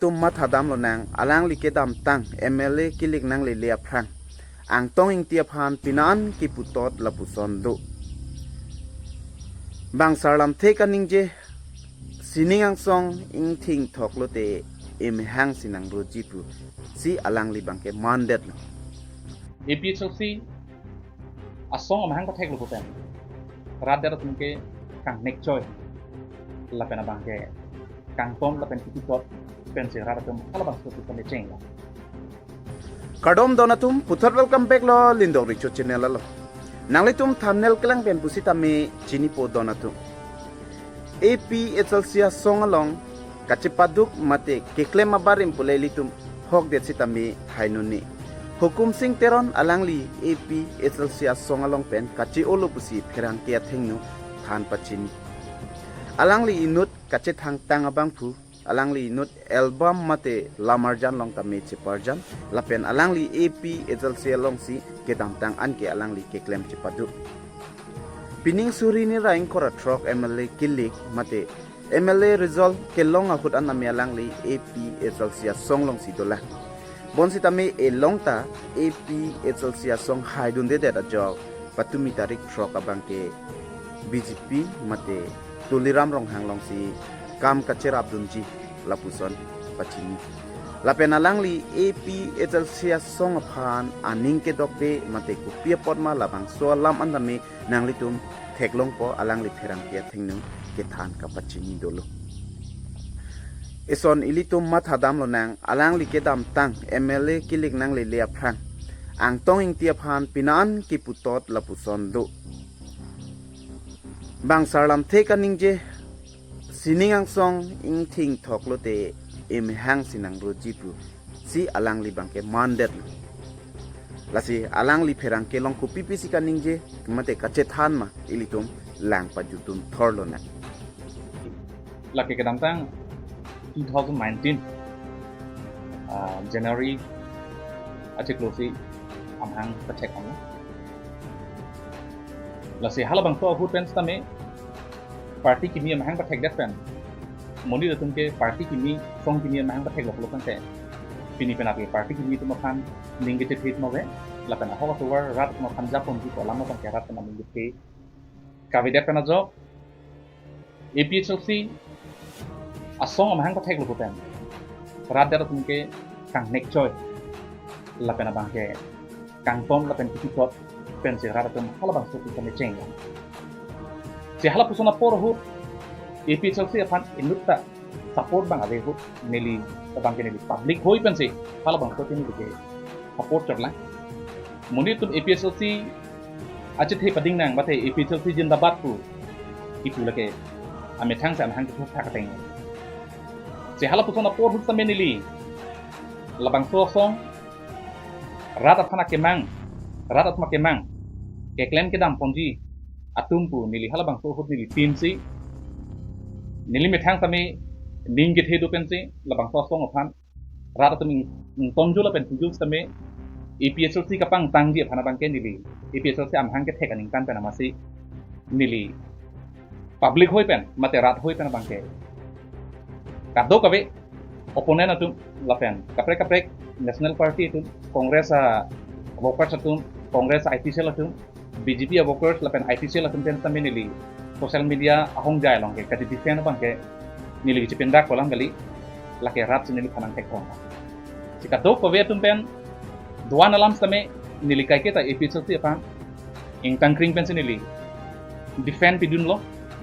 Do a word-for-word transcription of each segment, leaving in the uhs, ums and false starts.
tum mathadam lonang, alangli kedamtang M L A kilik nanglele aphrang Angtong Engti aphan pinan kiputot lapuson do. Bang sarlamthe kaningje, sining angsong ingthing thok lote emehang si nangroji pusi alangli abangke mandetlo. A P H L C asong amahang patheklo puten rat det atum ke kangnek choi lapen abangke kangton lapen kiputot pensi rat atum halabangso pen chenglo. Kardom don atum, puthot welcome back lo Lindong Recho channel along. Nanglitum thumbnail kelang pen pusitame chinipo don atum. A P H L C asong along kachepaduk mate keklem abarim pule ilitum hokdet sitame thainone. Hukum Sing Teron alangli A P H L C asong along pen kache-olo pusi pherangke athengno than pachini. Alangli inut kachethangtang abangphu, alangli inut album mate lamarjan along tame cheparjan, lapen alangli A P H L C alongsi kedamtang anke alangli keklem chepaduk. Pining suri ni ra ingkoi ra throk M L A kilik mate M L A result kelong ahut an tame alangli A P H L C asong alongsi dolang. Bonsitame elong ta A P H L C asong haidundedet ajok patumi tarik throk abangke B J P mate Tuliram Ronghang alongsi kam kacherapdunji lapuson pachini. Lapen alangli A P H L C asong aphan aning kedokde mate kopi apot ma labangso alam an tame nanglitum theklongpo, alangli pherangke athengno kethan kapachini dolo. Ison ilitum mathadam lonang, alangli kedamtang M L A kilik nanglele aphrang Angtong Engti aphan pinan kiputot lapuson do. Bang sarlamthe kaningje, sining angsong ingthing thok lote emehang si nangroji pusi alangli abangke mandetlo. Lasi alangli pherangke along kopi pisi kaningje mate kachethan ma, ilitum lang pajutun thor lonang. Lake kedamtang two thousand nineteen, ah, January achiklo si amahang pathek ong. Lasi halabangso ahut pen sitame party kimi amahang pathekdet pen, monit atum ke party kimi, song kimi amahang patheklo pulo tangte, pini penap ke party kimi atum aphan ning kechethe ma ave, lapen ahok atovar rat atum aphan japonji pu alam abangke rat pen aning kethe kavedet pen ajok A P H L C asong amahang patheklo puten rat det atum ke kangnek choi lapen abangke kangton lapen kiputot pensi rat atum halabangso pen chenglo. Si halapuson apor ahut A P H L C aphan inut ta support abang ave ahut, neli abangke neli public hoi pensi halabangso pen neli ke support chotlang. Monit atum A P H L C achethe pading nang mate A P H L C jindabad pu kipu lake amethang si amahang kethok thak ateng. Si halapuson apor ahut sitame neli labangso asong rat aphan akemang, rat atum akemang keklem kedam ponji atum pu neli halabangso ahut neli tin si, neli methang sitame ning kethe do pensi labangso asong aphan rat atum ing, ingtonjul lapen pujul sitame A P H L C kapangtangji aphan abangke neli A P H L C amahang kethek aningkan pen amatsi neli public hoi pen mate rat hoi pen abangke kadokave opponent atum lapen kaprek kaprek National Party atum, Congress a workers atum, Congress a I T cell atum, B J P a workers lapen I T cell atum pen sitame neli social media ahongjai along ke kadi defend abangke neli chepindak kolang kali, lake rat si neliphan nangthek thong. Si kadokave atum pen do-an alam sitame neli kaiketa A P H L C aphan ingtangkring pensi neli defend pidunlo,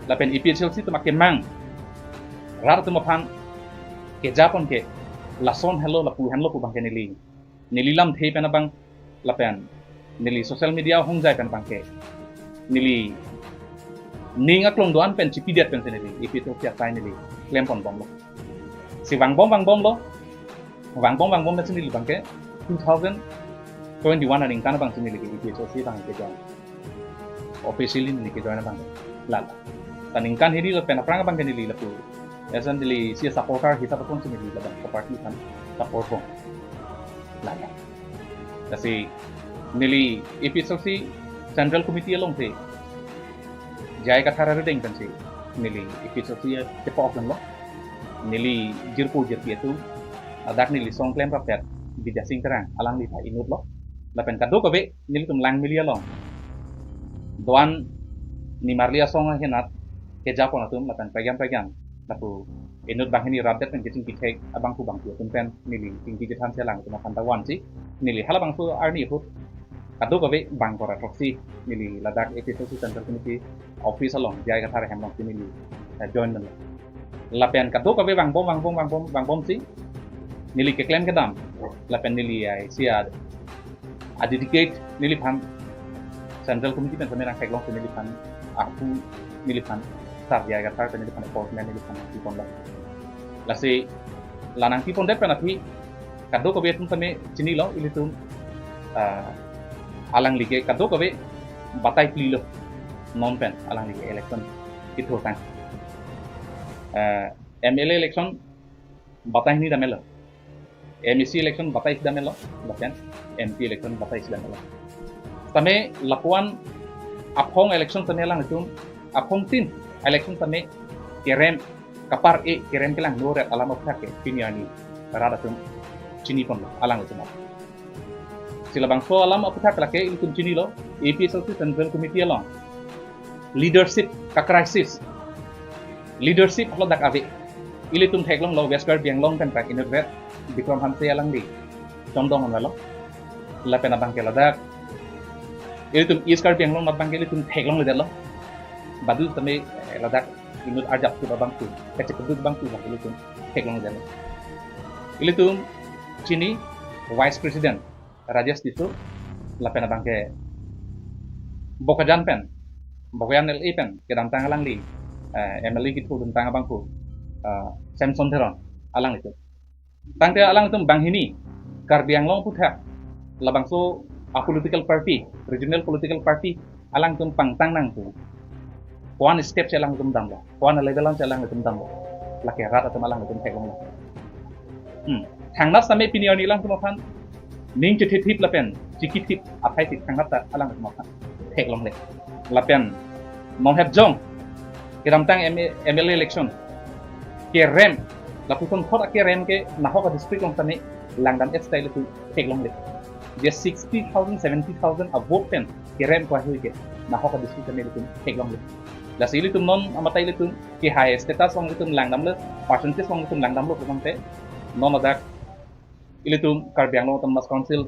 lapen A P H L C atum akemang rat atum aphan kejapon ke lason henlo lapu henlo pu abangke neli, neli lamthe pen abang lapen neli social media ahongjai pen abangke neli ning aklong do-an pen chipidet pensi neli A P H L C asai neli klempon bomlo. Si vangbom vangbomlo, vangbom vangbom pensi neli abangke two thousand twenty-one aningkan abangsi neli ke A P H L C abang kejoin. Officially neli kejoin abang lala. Ta ningkan hini lapen aphrang abangke neli lapu as an neli si supporter hisap aponsi neli labangso party aphan support bom lala. Lasi neli A P H L C Central Committee alongsi J I Kathar arideng pensi neli A P H L C chepok dunlo. Neli jirpo jirpi atum, Ladak neli song klemrappet Bidya Sing Terang, alangli ta inutlo. Lapen kadokave nelitum Langmili along do-an nimarli asong ahinat kejapon atum lapen pregam pregam lapu inut banghini rapdet pen kechingki thek abangphu bangphu atum pen neli chingki chethansi alangtum aphan ta vansi, neli halabangso arni ahut kadokave bangkora throksi neli ladak A P H L C Central Committee office along J I Kathar ahem alongsi neli, eh, join dunlo. Lapen kadokave vangbom vangbom vangbom vangbomsi neli keklem kedam lapen neli ai sia a-dedicate neliphan Central Committee pen sami nangtheklongsi neliphan ahu neliphan Sar J I Kathar pen neliphan appointment neliphan nangpiponlo. Lasi la nangpipondet pen aphi kadokave atum tame chinilo ilitum, ah, alangli ke kadokave batai plilo non pen alangli ke election kithurtang. Ah, M L A election batai hini damelo. M A C election batai isi damelo, lapen M P election batai isi damelo. Tame lapuan aphong election tame alanglitum, aphongtin election tame kerem kapar-e kerem kelang noret alam aphuthak ke pini arni rat atum chiniponlo alanglitum. Si labangso alam aphuthak lake ilitum chinilo, A P H L C Central Committee along leadership ka-crisis. Leadership haladak ave. Ilitum theklonglo West Karbi Anglong pen ta inutvet Bikram Hanse alangli chondong anlo. Lapen abangke ladak ilitum East Karbi Anglong abangke ilitum theklongledetlo. Badu tame, eh, ladak inut arjap tu abangke, kachekduk abangke abang ilitum theklongledetlo. Ilitum chini Vice President Rajesh Tisso, lapen abangke Bokajan pen, Bokajan L A pen kedamtang alangli, eh, M L A kithurdun tang abangphu, eh, Samson Teron alanglitum. Tangte alangtum banghini Karbi Anglong aphuthak labangso a-political party, regional political party alangtum pangtang nangtum. Ko-an step si alangtum damlo, ko-an level an si alangtum damlo. Lake rat atum alangtum theklonglo. Hmm. Thangnat tame pini arni alangtum aphan ning chethithip lapen chikithip athai thip thangnat ta alangtum aphan theklongle. Lapen non hep jong kedamtang M A, M L A election kerem, lapuson thot akerem ke nahok a-district along tame langdam-et style tu theklongle. Je sixty thousand, seventy thousand a-vote pen kerem ko ahui ke nahok a-district tame ilitum theklongle. Lasi ilitum non amatai ilitum kehai status along ilitum langdamlo, percentage along ilitum langdamlo pu tangte non ladak ilitum Karbi Anglong Autonomous Council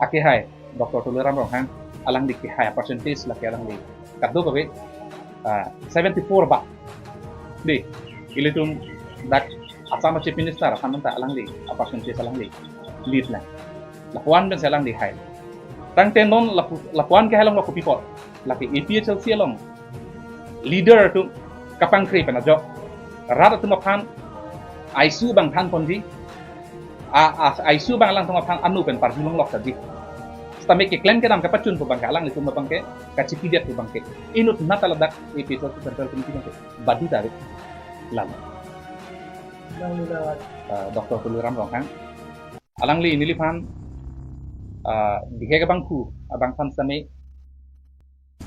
akehai Doctor Tuliram Ronghang alangli kehai a-percentage lake alangli kadokave, ah, seventy-four ba. Dei, ilitum dak Assam Chief Minister aphan ta alangli a-percentage alangli lead lang. Lapuan pensi alangli hai. Tangte non lapu-, lapuan kehai along lapu pipot. Lake A P H L C along leader atum kapangkre pen ajok rat atum aphan I C U abang thanponji, a, a, I C U abang alangtum aphan anu pen parjulong lok saji. Sitame keklem kedam kapachun pu abangke alanglitum abangke kachipidet pu abangke inutnat ta ladak A P H L C Central Committee abangke badu ta ave. Lam. Nang nila, ah, Doctor Tuliram Ronghang. Alangli neliphan, ah, bihek abangphu abangphan sitame,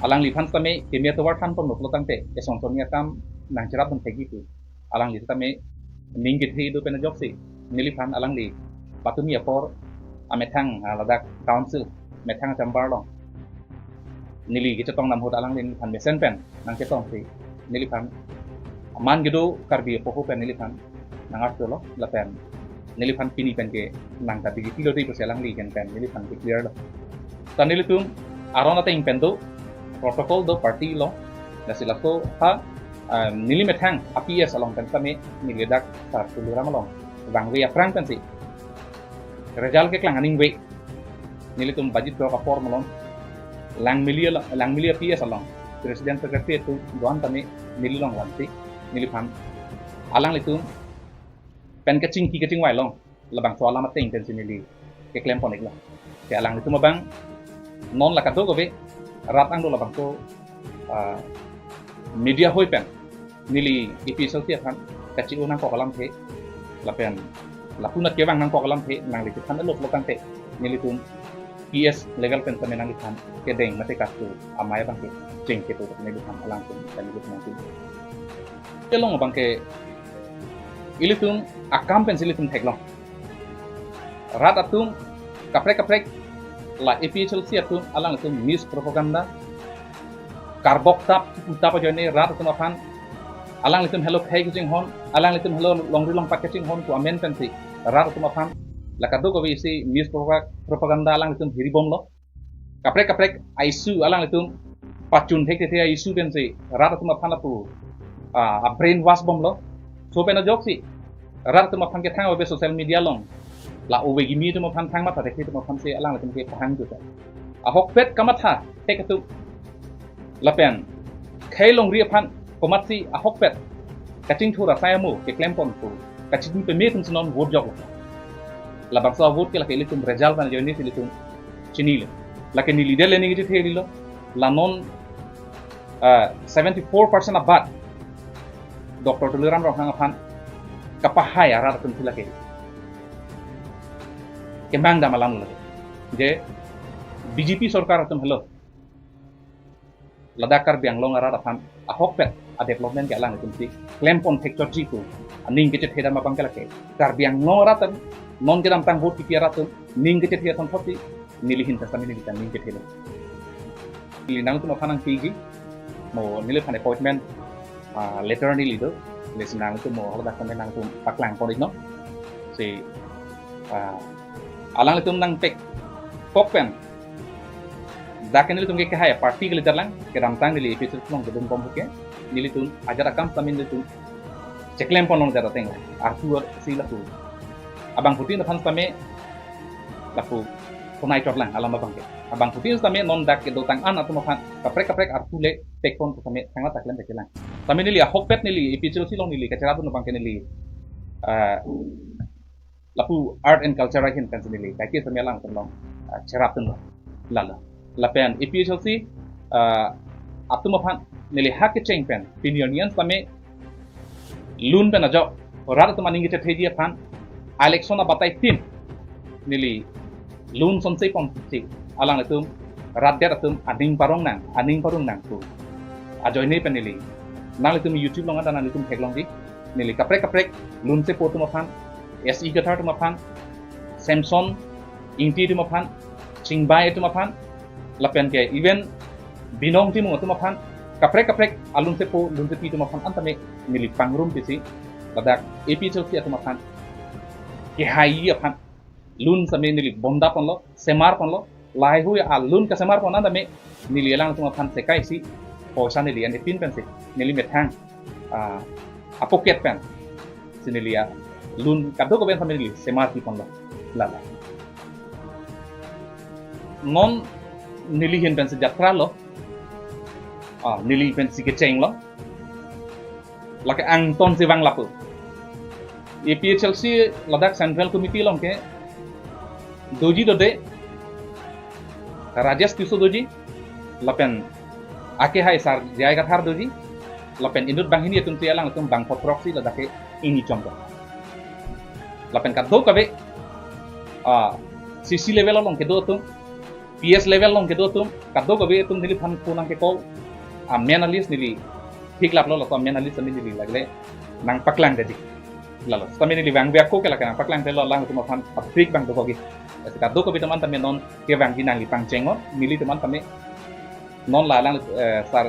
alangliphan sitame keme atovar thanpon noklo tangte eson sonni akam nangcherap dun thekji pu. Alangli sitame ning kethe do pen ajoksi neliphan alangli patumi apor amethang, ah, ladak council methang chamber along neli kechetong dam ahut alangli neliphan mesen pen nangchetongsi neliphan aman kedo Karbi apoho pen neliphan nangartulo lapen neliphan pini pen ke nang ta B J P lo dei pusi alangli ken pen neliphan declare lo. Ta nelitum aron ateng pen do, protocol do, party lo, lasi laso ha, ah, neli methang a-P S along pen sitame neli dak Sar Tuliram along vangve aphrang pensi result keklang aningve nelitum baji throk apor malom Langmili along, Langmili a-P S along President Secretary atum do-an tame neli along vansi neliphan alanglitum pen kachingki kachingvai along labangso alam ateng pensi neli keklem pon-iklo. Ke alanglitum abang non la kadokave rat angdo labangso, ah, media hoi pen neli A P H L C aphan kachi-o nangkok alamthe lapen lapunat kevang nangkok alamthe nangli chethan alok lo tangte nelitum P S level pen sitame nangliphan kedeng mate kasu amei abangke chengke pu neliphan alangtum pen nelitum nangtum. Kelong abangke ilitum akam pensi ilitum theklong. Rat atum kaprek kaprek la A P H L C atum alanglitum mispropaganda, karbok tap, tap ajoine rat atum aphan, alanglitum helo khei kachinghon, alanglitum helo longri longpat kachinghon pu amen pensi rat atum aphan la kadokave isi mispropaganda alanglitum hiribomlo. Kaprek kaprek a-issue alanglitum pachun thekthekthe a-issue pensi rat atum aphan lapu, ah, a-brainwash bomlo. So pen ajoksi rat atum aphan kethang ave social media along, la ove kimi atum aphan thang matha thekthekthe atum aphansi alanglitum kepahang juta. Ahokpet kamatha thek atum lapen khei longri aphan komatsi ahokpet kachingthur asai amo keklempon pu kachini peme atumsi non vote joklo. Labangso vote ke lake ilitum result pen ajoine si ilitum chinilo. Lake neli det le ningje thelilo. La non, ah, seventy four percent abat Doctor Tuliram Ronghang aphan kapahai arat atumsi lake kemang dam alam lake je B J P sorkar atum helo ladak Karbi Anglong arat aphan ahokpet a-development ke alanglitumsi klempon thekchotji pu aning kechethe dam abang ke lake Karbi Anglong arat atum, non kedamtang vote kipi arat atum ning kechethe athon thotsi neli ahin ta sami neli ta ning kethelo. Neli nangtum aphan nangpiji, mo neliphan appointment, ah, letter neli do, lesi nangtum mo haladak sami nangtum paklang pon iknon. Si, ah, alanglitum nangpek kok pen dak nelitum ke kehai party ke leader lang, kedamtang neli A P H L C along kedun bom ke, nelitum ajat akam sami nelitum cheklem pon long jat ateng lang. Arthur si lapu. Abangphutin aphan sami lapu konai chot lang alam abang ke. Abangphutin sami non dak kedotang an atum aphan kaprek kaprek arthu le pek pon sami thangta klem pek lang. Sami neli ahokpet neli A P H L C along neli kacherap dun abang ke neli, ah, lapu art and culture ahin kan neli kaike sami alang atum along, ah, cherap dun lalo. Lapen A P H L C, ah, atum aphan neli ha kecheng pen pini arni an sami lun pen ajok rat atum aning kechetheji aphan election abatai tin neli lun sonse ponsi alanglitum rat det atum aning parong nang, aning parong nang pu ajoine pen neli nanglitum YouTube along anta nanglitum theklongji. Neli kaprek kaprek lun sepo atum aphan, S E Kathar atum aphan, Samson Ingti atum aphan, Chingbai atum aphan, lapen ke even Binong Timung atum aphan, kaprek kaprek alun sepo, lun sepi atum aphan an tame neli pangrum pisi ladak A P H L C atum aphan kehai aphan lun sami neli bonda ponlo, semar ponlo, lahai hui alun kesemar pon an tame neli alangtum aphan sekai si poisa neli an epin pensi neli methang, ah, apocket pen si neli alun kadokave sami neli semar pi ponlo. Lala. Non neli ahin pensi jatra lo. Ah, neli pensi kecheng lo. Lake angton si vang lapu. A P H L C ladak Central Committee along ke doji dode, Rajesh Tisso doji, lapen akehai sar J I Kathar doji, lapen inut banghini atum si alangtum bangpho throksi ladak ke ingni chom. Lapen kadokave, ah, C C level along kedo atum, P S level along kedo atum, kadokave atum neliphan phone nangke-call, amen a-list neli thik laplo, laso amen a-list sami neli lagle nangpaklang dadi. Lalo, sami neli vangve ako ke lake nangpaklang telo alangtum aphan aprik bang dokok-i. Ese kadokave atum an tame non kevangji nangli pangcheng non, nelitum an tame non la alang, eh, sar,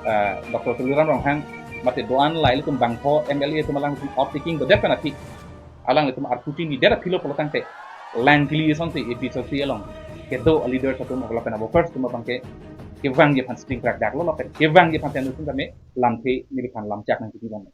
eh, Doctor Tuliram Ronghang mate do-an la ilitum bangpho M L A atum alangtum outthinking dodet pen aphi alanglitum arkuti ni dera philo pulo tangte lang kili asonsi A P H L C along kedo a-leaders atum lapen a-workers atum abang ke kevangji aphan sling krak daklo lapen kevangji aphan tenu sung kami lamthe neliphan lamchak nangkiti bang.